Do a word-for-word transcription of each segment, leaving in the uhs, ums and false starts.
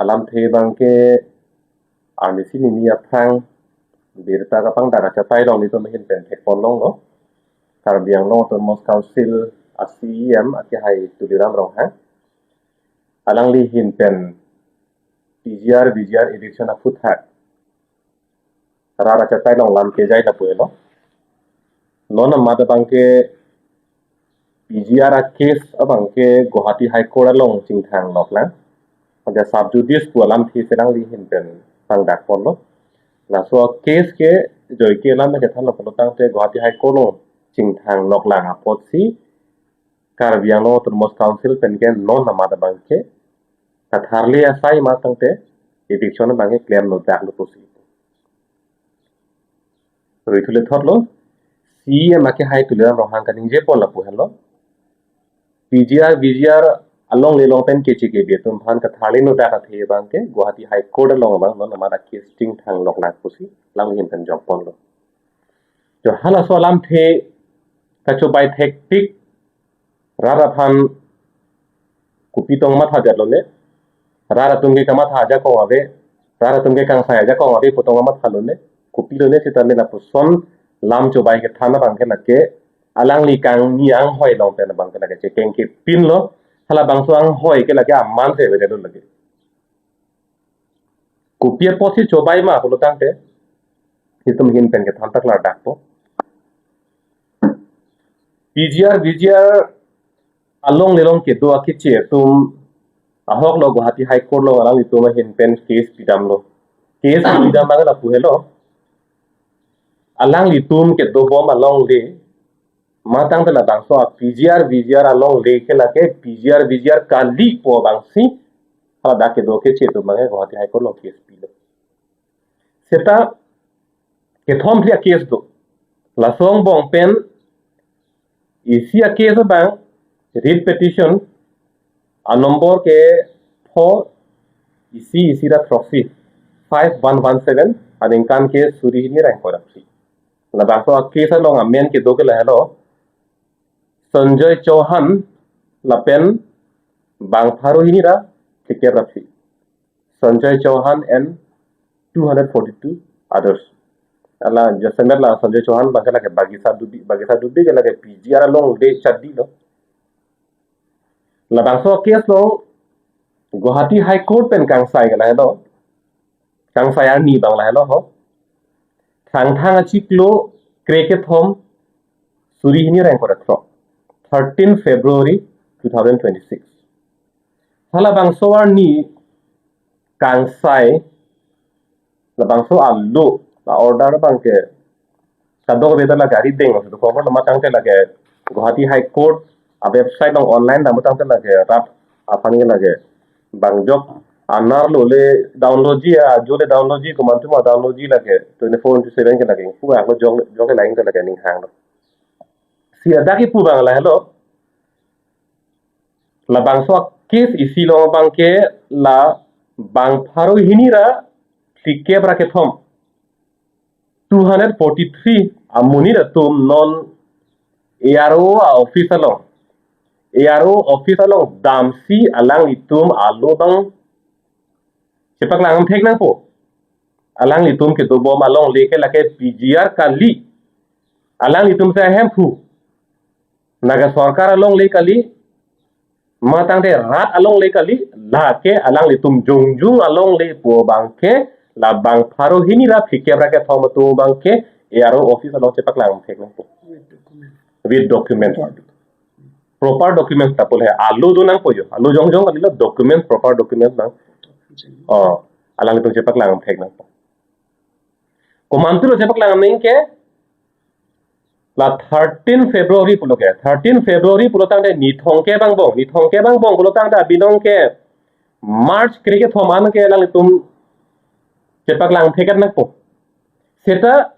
Alamthe abangke arnisi nini aphrang birta kapangdak achatai along nelitum ahin pen thekpon longlo. Karbi Anglong Autonomous Council a C E M akehai Tuliram Ronghang, alangli ahin pen P G R V G R eviction aphuthak rat achatai along lam kejai lapu helo. Non amat abangke P G R a case abangke Guwahati High Court along chingthang loklang. Pada sub judice pu alamthe si alangli ahin pen pangdakponlo. Laso a case ke joike alam kethanlo pulotangte Guwahati High Court along chingthang loklang apotsi Karbi Anglong Autonomous Council pen ke non amat abangke katharli asai matangte eviction abangke klemlo daklo pusi. Rui thule thotlo, C E M akehai Tuliram Ronghang kaningjepon lapu henlo. P G R, V G R alongle along pen keche kebe atum aphan katharli no dak athe abangke Guwahati High Court along abang non amat a case chingthang loklang pusi alangli ahin pen jokponlo. Jo halaso alamthe kachobai thektik rat aphan kopi tong mathadetlo ne. Rat atum ke kamatha ajakong ave, rat atum ke kangsai ajakong ave pu tong mathalo ne. Kopilo ne sitame lapuson lam chobai kethan abangke lake alangli kangni anghoi along pen abangke lake chekeng kepinlo. Halabangso anghoi ke lake aman se avedetlo lake. Kopi apotsi chobai ma pulotangte itum ahin pen kethan paklardakpo. P G R, V G R alongle along kedo akeche atum ahoklo Guwahati High Court along alanglitum ahin pen case pidamlo. Case pidam abang lapu helo. Alanglitum kedobom alongle matangte labangso a P G R, V G R alongle ke lake P G R, V G R kali pu abangsi haladak kedo akeche atum abangke Guwahati High Court along case pilo. Seta kethom phli a case do. Laso angbong pen isi a case abang writ petition a number ke pho isi isi ra throksi, five one one seven, aningkan ke suri hini ra ingkoi ra phli. Labangso a case along amen kedo ke lahelo Sanjoy Chauhan lapen bang pharo hini ra phlikep ra phli. Sanjoy Chauhan and two hundred forty-two others. Hala jasemet la Sanjoy Chauhan abangke lake Bagisa Dubey, Bagisa Dubey ke lake P G R alongle chadilo. Labangso case along Guwahati High Court pen kangsai ke lahelo. Kangsai arni abang lahelo ho. Thangthang achiklo krekethom suri hini ra ingkoi ra throk. Thirteen February two thousand twenty-six. Halabangso arni kangsai labangso alo la order abangke kadokave ta lake arideng lo, dokok lo matangte lake Guwahati High Court a website along online dam tangte lake rat aphan ke lake bangjok anerlo le downloadji, ajo le downloadji, komantu ma downloadji lake twenty-four into seven ke lake pu ako jok jok ke lain ke lake ning hanglo. Si adak kipu abang lahelo. Labangso a case isi along abangke la bang pharo hini ra phlikep ra kethom, two hundred forty-three amonit atum non A R O a office along, A R O office along damsi alanglitum alo abang chepaklang thek nangpo. Alanglitum kedobom alongle ke lake P G R kali. Alanglitum si ahemphu. Naga sorkar alongle kali, matangte rat alongle kali, lake alanglitum jongjung alongle pu abangke, la bang pharo hini ra phlikep ra kethom atum abangke, A R O office along chepaklang thek nangpo. With document. With document. Proper document ta pule alo do nangpo jo. Alo jongjong kalilo, document, proper document nang. Oh, alanglitum chepaklang thek nangpo. Komantu lo chepaklang nangke, la thirteen February pulo ke. Thirteen February pulotangte nithong kep angbong, nithong kep angbong pulotangte abinong ke March krekethom an ke alanglitum chepaklang thek nangpo. Seta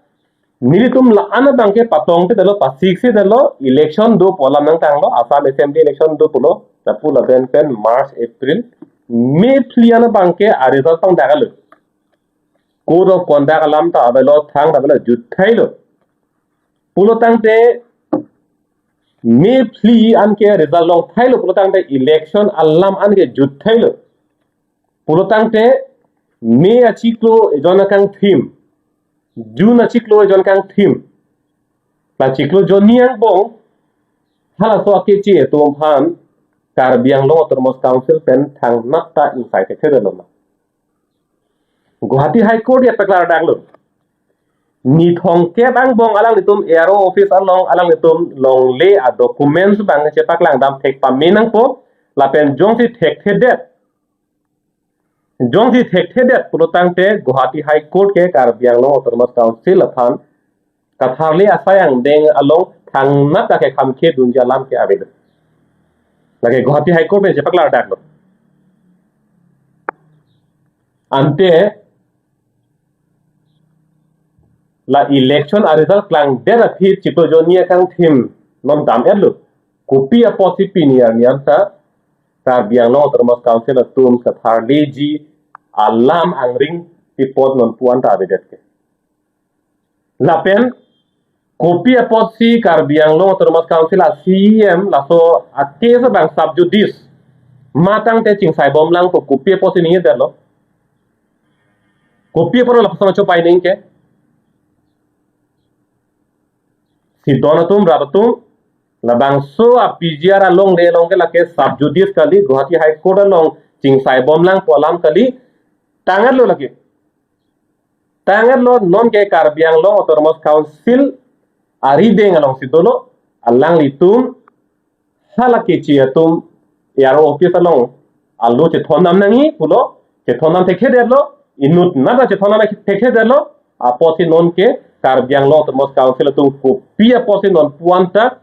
nelitum la-an abangke patongte detlo, pasik si detlo, election do pu alam nangtanglo, Assam Assembly election do pulo, lapu lapen pen March, April, May phli an abangke a result pangdaklo. Code of conduct alam ta avelo, thang ta avelo, jutthailo. Pulotangte May phli an ke result longthailo, pulotangte election alam an ke jutthailo. Pulo tangte May achiklo ejon akangthim, June achiklo ejon akangthim, la chiklo jonni angbong halaso akeche atum aphan Karbi Anglong Autonomous Council pen thangnat ta ingsai thekthe detlo ma? Guwahati High Court ya paklardaklo. Ni thomkep angbong alanglitum A R O office along alanglitum longle a documents abang chepaklangdam thek pame nangpo, lapen jongsi thekthedet, jongsi thekthedet pulo tangte Guwahati High Court ke Karbi Anglong Autonomous Council aphan katharli asai angdeng along thangnat ta kekhamkhe dunji alam ke avedet. Lake Guwahati High Court pen chepaklardaklo. Ante la election a result klangdet aphi chiklo jonni akangthim non dam-etlo. Kopi apotsi pini arni anta Karbi Anglong Autonomous Council atum katharliji alam angring pi apot non pu-an ta avedet ke. Lapen kopi apotsi Karbi Anglong Autonomous Council a C E M laso a case abang sub judice ma tangte chingsaibomlang pu kopi apotsi ningjedetlo? Kopi apotlo lapuson chopai ningke? Sidon atum, rat atum, labangso a P G R alongle along ke lake sub judice kali, Guwahati High Court along chingsaibomlang pu alam kali, tang-etlo lake. Tang-etlo, non ke Karbi Anglong Autonomous Council arideng alongsi dolo, alanglitum hala keche atum A R O office along alo chethondam nangji pulo, chethondam thekthedetlo, inutnat ta chethondam thekthedetlo, apotsi non ke Karbi Anglong Autonomous Council atum kopi apotsi non pu-an ta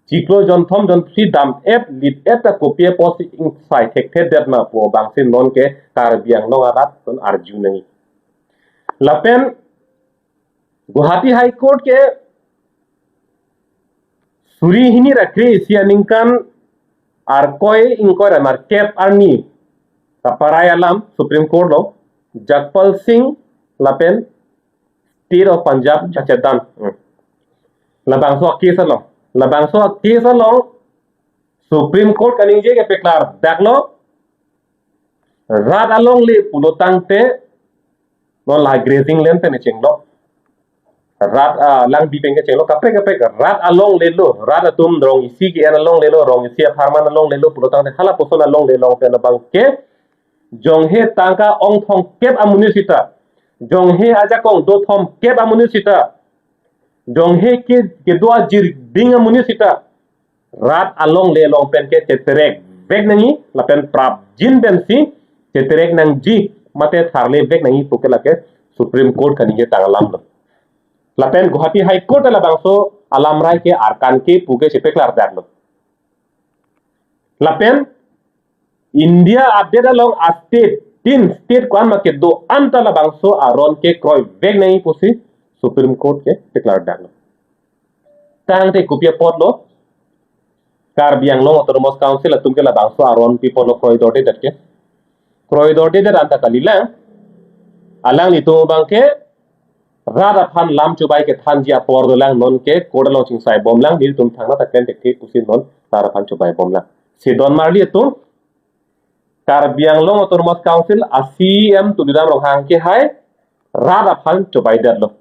chiklo jonthom jonphli dam-et lit-et ta kopi apotsi ingsai thekthedet ma pu abangsi non ke Karbi Anglong arat non arju nangji. Lapen Guwahati High Court ke suri hini ra kre-isi aningkan Arkoi ingkoi ra nerkep arni kaparai alam Supreme Court along Jagpal Singh lapen State of Punjab Jachetdan. Hmm. Labangso a case along. Labangso a case along Supreme Court kaningje ke paklardaklo. Rat alongle pulo tangte non la grazing land pen chenglo. Rat, ah, langbi pen kechenglo kaprek kaprek rat alonglelo. Rat atum rong isi ke-en alonglelo, rong isi apharman alonglelo pulo tangte halapuson alongle along pen abang ke jonghe tangka ong thomkep amonit sita, jonghe ajakong do thomkep amonit sita, jonghe ke kedo ajirding amonit sita, rat alongle along pen ke cheterek vek nangji, lapen prapjin pensi cheterek nangji mate tharle vek nangji pu ke lake Supreme Court kaningje tang alamlo. Lapen Guwahati High Court labangso alamrai ke arkan ke pu ke chepaklardaklo. Lapen India adet along a state, tin state ko-an ma kedo-an ta labangso aron ke kroivek nangji pusi Supreme Court ke paklardaklo. Tangte kopi apotlo Karbi Anglong Autonomous Council atum ke labangso aron pi apotlo kroidordedet ke? Kroidordedet anta kalilang. Alanglitum abang ke rat aphan lam chubai kethanji apor dolang, non ke court along chingsaibomlang, nelitum thangnat ta klem thekthe pusi non rat aphan chubaibomlang. Sidon marli atum, Karbi Anglong Autonomous Council a C E M Tuliram Ronghang ke hai rat aphan chubaidetlo.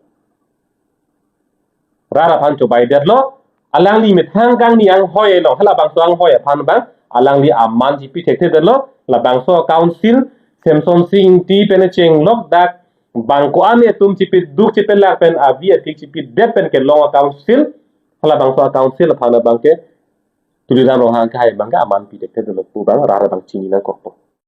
Rat aphan chubaidetlo. Alangli methang kangni anghoi along, halabangso anghoi aphan abang alangli aman chipi thekthedetlo. Labangso council Semsonsing Ingti pen chenglok dak bang ko-an atum chipiduk chipilak pen avi athik chipidet pen kelong a council, halabangso a council aphan abang ke Tuliram Ronghang ke hai abang ke aman pi thekthedetlo pu abang rat abang chini nangkokpo.